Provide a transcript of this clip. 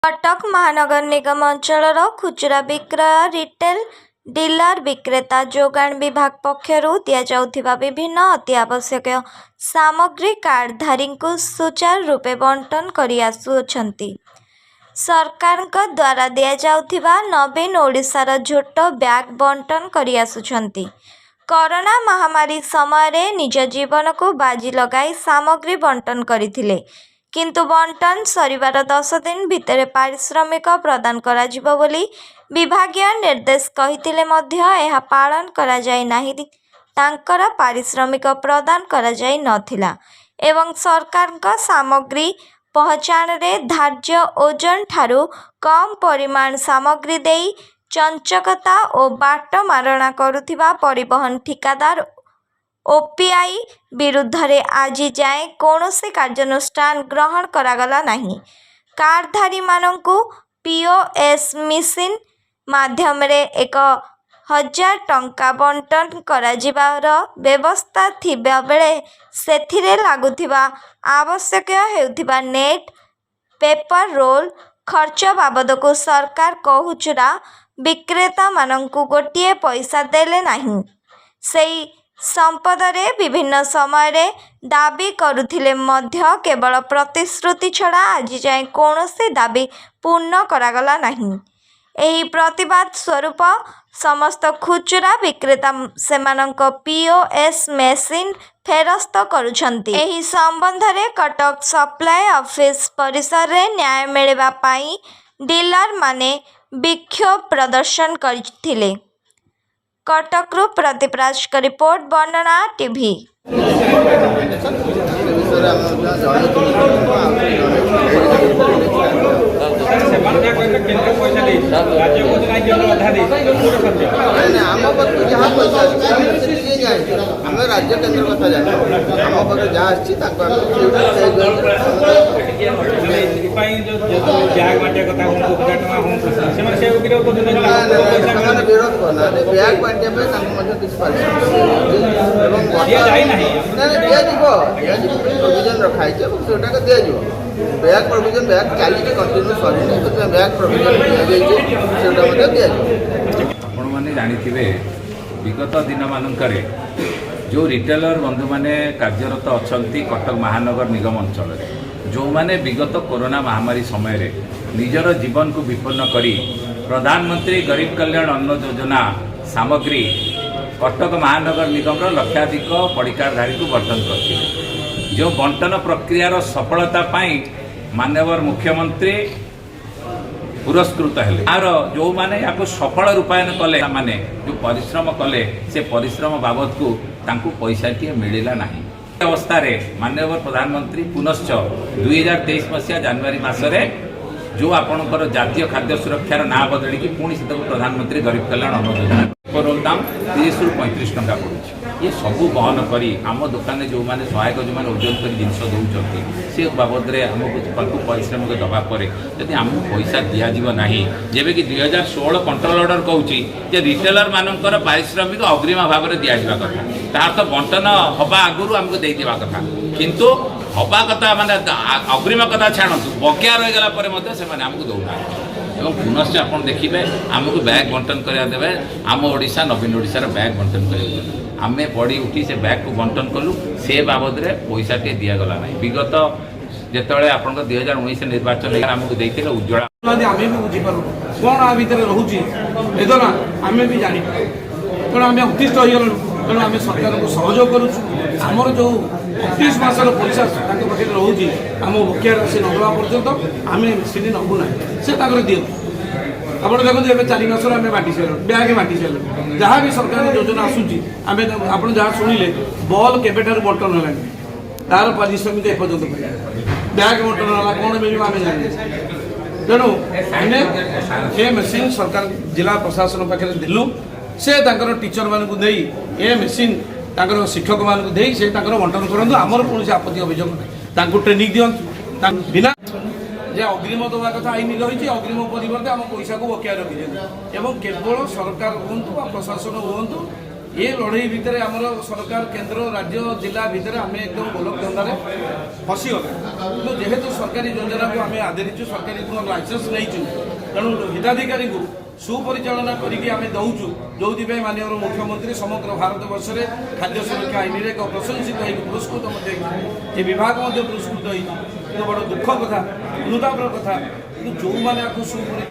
କଟକ ମହାନଗର ନିଗମ ଅଞ୍ଚଳର ଖୁଚୁରା ବିକ୍ରୟ ରିଟେଲ ଡିଲର ବିକ୍ରେତା ଯୋଗାଣ ବିଭାଗ ପକ୍ଷରୁ ଦିଆଯାଉଥିବା ବିଭିନ୍ନ ଅତି ଆବଶ୍ୟକୀୟ ସାମଗ୍ରୀ କାର୍ଡଧାରୀଙ୍କୁ ସୁଚାରୁ ରୂପେ ବଣ୍ଟନ କରି ଆସୁଅଛନ୍ତି। ସରକାରଙ୍କ ଦ୍ୱାରା ଦିଆଯାଉଥିବା ନବୀନ ଓଡ଼ିଶାର ଝୋଟ ବ୍ୟାଗ ବଣ୍ଟନ କରି ଆସୁଛନ୍ତି। କରୋନା ମହାମାରୀ ସମୟରେ ନିଜ ଜୀବନକୁ ବାଜି ଲଗାଇ ସାମଗ୍ରୀ ବଣ୍ଟନ କରିଥିଲେ। କିନ୍ତୁ ବଣ୍ଟନ ସରିବାର 10 ଦିନ ଭିତରେ ପାରିଶ୍ରମିକ ପ୍ରଦାନ କରାଯିବ ବୋଲି ବିଭାଗୀୟ ନିର୍ଦ୍ଦେଶ କହିଥିଲେ ମଧ୍ୟ ଏହା ପାଳନ କରାଯାଇ ନାହିଁ। ତାଙ୍କର ପାରିଶ୍ରମିକ ପ୍ରଦାନ କରାଯାଇ ନଥିଲା ଏବଂ ସରକାରଙ୍କ ସାମଗ୍ରୀ ପହଞ୍ଚାଣରେ ଧାର୍ଯ୍ୟ ଓଜନଠାରୁ କମ୍ ପରିମାଣ ସାମଗ୍ରୀ ଦେଇ ଚଞ୍ଚକତା ଓ ବାଟମାରଣା କରୁଥିବା ପରିବହନ ଠିକାଦାର ଓପିଆଇ ବିରୁଦ୍ଧରେ ଆଜି ଯାଏଁ କୌଣସି କାର୍ଯ୍ୟାନୁଷ୍ଠାନ ଗ୍ରହଣ କରାଗଲା ନାହିଁ। କାର୍ଡଧାରୀମାନଙ୍କୁ ପିଓଏସ୍ ମେସିନ୍ ମାଧ୍ୟମରେ 1000 ଟଙ୍କା ବଣ୍ଟନ କରାଯିବାର ବ୍ୟବସ୍ଥା ଥିବାବେଳେ ସେଥିରେ ଲାଗୁଥିବା ଆବଶ୍ୟକ ହେଉଥିବା ନେଟ୍, ପେପର ରୋଲ୍ ଖର୍ଚ୍ଚ ବାବଦକୁ ସରକାର ଖୁଚୁରା ବିକ୍ରେତାମାନଙ୍କୁ ଗୋଟିଏ ପଇସା ଦେଲେ ନାହିଁ। ସେହି ସମ୍ବନ୍ଧରେ ବିଭିନ୍ନ ସମୟରେ ଦାବି କରୁଥିଲେ ମଧ୍ୟ କେବଳ ପ୍ରତିଶ୍ରୁତି ଛଡ଼ା ଆଜିଯାଏଁ କୌଣସି ଦାବି ପୂର୍ଣ୍ଣ କରାଗଲା ନାହିଁ। ଏହି ପ୍ରତିବାଦ ସ୍ୱରୂପ ସମସ୍ତ ଖୁଚୁରା ବିକ୍ରେତା ସେମାନଙ୍କ ପିଓଏସ୍ ମେସିନ୍ ଫେରସ୍ତ କରୁଛନ୍ତି। ଏହି ସମ୍ବନ୍ଧରେ କଟକ ସପ୍ଲାଏ ଅଫିସ ପରିସରରେ ନ୍ୟାୟ ମିଳିବା ପାଇଁ ଡିଲରମାନେ ବିକ୍ଷୋଭ ପ୍ରଦର୍ଶନ କରିଥିଲେ। କଟକରୁ ପ୍ରଦୀପ ରାଜଙ୍କ ରିପୋର୍ଟ, ବର୍ଣ୍ଣନା ଟିଭି। ସେ ବିଷୟରେ ଆମେ ମଧ୍ୟ ଜଣାଇଥିଲୁ, ଆଉ ଜଣାଇବୁ। ସେମାନେ ଯାହା କହିଲେ କେନ୍ଦ୍ର ପଇସା ଦେଇଛି, ରାଜ୍ୟ କହୁଛି ନାହିଁ, କେନ୍ଦ୍ର ଅଧା ଦେଇଛି, କୋଉଟା ସତ୍ୟ? ନାଇଁ ନାଇଁ, ଆମ ପାଖକୁ ଯାହା ପଇସା ଆସିଛି ଆମେ ସେତିକି ଜାଣିଛୁ। ଆମେ ରାଜ୍ୟ କେନ୍ଦ୍ର କଥା ଜାଣିଛୁ। ଆମ ପାଖରେ ଯାହା ଆସିଛି ତାଙ୍କୁ ଆମେ ସେଇଟା ଏଥିପାଇଁ ଯୋଉ ବ୍ୟାଗ ବାଣ୍ଟିବା କଥା ହୁଅନ୍ତୁ, 1000 ଟଙ୍କା ହୁଅନ୍ତୁ, ସେମାନେ ସେ ବିରୋଧ କରୁଛନ୍ତି। ନା ନା, ସେମାନେ ବିରୋଧ କରୁନାହାନ୍ତି। ବ୍ୟାଗ ବାଣ୍ଟିବା ପାଇଁ ତାଙ୍କୁ ମଧ୍ୟ କିଛି ପାରିଶ୍ରମିକ ଦିଆଯାଉଛି ଏବଂ ଦିଆଯାଇ ନାହିଁ। ନା ନା, ଦିଆଯିବ। ଦିଆଯିବ ପାଇଁ ପ୍ରୋଭିଜନ ରଖାହେଇଛି ଏବଂ ସେଗୁଡ଼ାକ ଦିଆଯିବ। ବ୍ୟାଗ ପ୍ରୋଭିଜନ, ବ୍ୟାଗ ଚାଲିଛି କଣ୍ଟିନ୍ୟୁ, ସରିନି। ସେଥିପାଇଁ ବ୍ୟାଗ ପ୍ରୋଭିଜନ ଦିଆଯାଇଛି, ସେଗୁଡ଼ା ମଧ୍ୟ ଦିଆଯିବ। ଆପଣମାନେ ଜାଣିଥିବେ, ବିଗତ ଦିନମାନଙ୍କରେ ଯେଉଁ ରିଟେଲର ବନ୍ଧୁମାନେ କାର୍ଯ୍ୟରତ ଅଛନ୍ତି କଟକ ମହାନଗର ନିଗମ ଅଞ୍ଚଳରେ, ଯେଉଁମାନେ ବିଗତ କରୋନା ମହାମାରୀ ସମୟରେ ନିଜର ଜୀବନକୁ ବିପନ୍ନ କରି ପ୍ରଧାନମନ୍ତ୍ରୀ ଗରିବ କଲ୍ୟାଣ ଅନ୍ନ ଯୋଜନା ସାମଗ୍ରୀ କଟକ ମହାନଗର ନିଗମର ଲକ୍ଷାଧିକ ପଡ଼ିକାରଧାରୀଙ୍କୁ ବଣ୍ଟନ କରିଥିଲେ, ଯେଉଁ ବଣ୍ଟନ ପ୍ରକ୍ରିୟାର ସଫଳତା ପାଇଁ ମାନ୍ୟବର ମୁଖ୍ୟମନ୍ତ୍ରୀ ପୁରସ୍କୃତ ହେଲେ, ଆର ଯେଉଁମାନେ ୟାକୁ ସଫଳ ରୂପାୟନ କଲେ, ମାନେ ଯେଉଁ ପରିଶ୍ରମ କଲେ, ସେ ପରିଶ୍ରମ ବାବଦକୁ ତାଙ୍କୁ ପଇସାଟିଏ ମିଳିଲା ନାହିଁ। ଅବସ୍ଥାରେ ମାନ୍ୟବର ପ୍ରଧାନମନ୍ତ୍ରୀ ପୁନଶ୍ଚ 2023 ମସିହା ଜାନୁଆରୀ ମାସରେ ଯେଉଁ ଆପଣଙ୍କର ଜାତୀୟ ଖାଦ୍ୟ ସୁରକ୍ଷାର ନାଁ ବଦଳିକି ପୁଣି ସେଟାକୁ ପ୍ରଧାନମନ୍ତ୍ରୀ ଗରିବ କଲ୍ୟାଣ ଅନ୍ନ ଯୋଜନା, ରୋଲ ଦାମ 30ରୁ 35 ଟଙ୍କା ପଡ଼ୁଛି। ଇଏ ସବୁ ବହନ କରି ଆମ ଦୋକାନରେ ଯେଉଁମାନେ ସହାୟକ, ଯେଉଁମାନେ ଓଜନ କରି ଜିନିଷ ଦେଉଛନ୍ତି, ସେ ବାବଦରେ ଆମକୁ ତାଙ୍କୁ ପାରିଶ୍ରମିକ ଦେବା ପରେ ଯଦି ଆମକୁ ପଇସା ଦିଆଯିବ ନାହିଁ, ଯେବେକି 2016 କଣ୍ଟ୍ରୋଲ ଅର୍ଡ଼ର କହୁଛି ଯେ ରିଟେଲର ମାନଙ୍କର ପାରିଶ୍ରମିକ ଅଗ୍ରିମ ଭାବରେ ଦିଆଯିବା କଥା, ତାର ତ ବଣ୍ଟନ ହେବା ଆଗରୁ ଆମକୁ ଦେଇଦେବା କଥା। କିନ୍ତୁ ହବା କଥା ମାନେ ଅଗ୍ରିମ କଥା ଛାଡ଼ନ୍ତୁ, ବକେୟା ରହିଗଲା ପରେ ମଧ୍ୟ ସେମାନେ ଆମକୁ ଦେଉନାହାନ୍ତି। ଏବଂ ପୁନଶ୍ଚ ଆପଣ ଦେଖିବେ, ଆମକୁ ବ୍ୟାଗ୍ ବଣ୍ଟନ କରିବା ଦେବେ, ଆମ ଓଡ଼ିଶା ନବୀନ ଓଡ଼ିଶାର ବ୍ୟାଗ୍ ବଣ୍ଟନ କରିବାକୁ ଦେବେ। ଆମେ ପଡ଼ି ଉଠି ସେ ବ୍ୟାଗ୍କୁ ବଣ୍ଟନ କଲୁ, ସେ ବାବଦରେ ପଇସାଟିଏ ଦିଆଗଲା ନାହିଁ। ବିଗତ ଯେତେବେଳେ ଆପଣଙ୍କ 2019 ନିର୍ବାଚନ ଆମକୁ ଦେଇଥିଲେ ଉଜ୍ଜଳା ନାହାନ୍ତି, ଆମେ ବି ବୁଝିପାରୁନୁ କ'ଣ ଆ ଭିତରେ ରହୁଛି ବେଦନା, ଆମେ ବି ଜାଣିପାରୁ। ତେଣୁ ଆମେ ଅତିଷ୍ଠ ହେଇଗଲୁଣୁ। ତେଣୁ ଆମେ ସରକାରଙ୍କୁ ସହଯୋଗ କରୁଛୁ। ଆମର ଯେଉଁ 29 ମାସର ପଇସା ତାଙ୍କ ପାଖରେ ରହୁଛି, ଆମ ବକେୟା ରାଶି ନ ଦେବା ପର୍ଯ୍ୟନ୍ତ ଆମେ ମେସିନ୍ ନେବୁ ନାହିଁ। ସେ ତାଙ୍କର ଦିଅନ୍ତୁ। ଆପଣ ଦେଖନ୍ତୁ, ଏବେ 4 ମାସର ଆମେ ବାଣ୍ଟି ସାରିଲୁଣି, ବ୍ୟାଗ୍ ବାଣ୍ଟି ସାରିଲୁଣି। ଯାହା ବି ସରକାରଙ୍କ ଯୋଜନା ଆସୁଛି ଆମେ ଆପଣ ଯାହା ଶୁଣିଲେ, ବଲ୍ କେବେଠାରୁ ବଣ୍ଟନ ହେଲାଣି, ତାର ପାରିଶ୍ରମିକ ଏପର୍ଯ୍ୟନ୍ତ ପାଇନି। ବ୍ୟାଗ୍ ବଣ୍ଟନ ହେଲା, କ'ଣ ମିଳିବ ଆମେ ଜାଣିନୁ। ତେଣୁ ଆମେ ଏ ମେସିନ୍ ସରକାର ଜିଲ୍ଲା ପ୍ରଶାସନ ପାଖରେ ଦେଲୁ। ସେ ତାଙ୍କର ଟିଚରମାନଙ୍କୁ ଦେଇ, ଏ ମେସିନ୍ ତାଙ୍କର ଶିକ୍ଷକମାନଙ୍କୁ ଦେଇ ସେ ତାଙ୍କର ବଣ୍ଟନ କରନ୍ତୁ। ଆମର କୌଣସି ଆପତ୍ତି ଅଭିଯୋଗ ନାହିଁ। ତାଙ୍କୁ ଟ୍ରେନିଂ ଦିଅନ୍ତୁ। ତାଙ୍କୁ ବିନା ଯେ ଅଗ୍ରିମ ଦେବା କଥା ଆଇନ ରହିଛି, ଅଗ୍ରିମ ପରିବର୍ତ୍ତେ ଆମ ପଇସାକୁ ବକେୟା ରଖିଛନ୍ତି। ଏବଂ କେବଳ ସରକାର ହୁଅନ୍ତୁ ବା ପ୍ରଶାସନ ହୁଅନ୍ତୁ ଏ ଲଢ଼େଇ ଭିତରେ ଆମର ସରକାର, କେନ୍ଦ୍ର, ରାଜ୍ୟ, ଜିଲ୍ଲା ଭିତରେ ଆମେ ଏକଦମ ଗୋଲକ ଧନ୍ଦାରେ ଫସିଗଲେ। କିନ୍ତୁ ଯେହେତୁ ସରକାରୀ ଯୋଜନାକୁ ଆମେ ଆଦରିଛୁ, ସରକାରୀ ଲାଇସେନ୍ସ ନେଇଛୁ, ତେଣୁ ହିତାଧିକାରୀଙ୍କୁ ସୁପରିଚାଳନା କରିକି ଆମେ ଦେଉଛୁ, ଯେଉଁଥିପାଇଁ ମାନ୍ୟବର ମୁଖ୍ୟମନ୍ତ୍ରୀ ସମଗ୍ର ଭାରତ ବର୍ଷରେ ଖାଦ୍ୟ ସୁରକ୍ଷା ଆଇନରେ ଏକ ପ୍ରଶଂସିତ ହେଇକି ପୁରସ୍କୃତ ମଧ୍ୟ ହେଇଛି। ଏ ବିଭାଗ ମଧ୍ୟ ପୁରସ୍କୃତ ହେଇଛି। କିନ୍ତୁ ବଡ଼ ଦୁଃଖ କଥା, ଅନୁତାପର କଥା, କିନ୍ତୁ ଯେଉଁମାନେ ଆକୁ ସୁପରି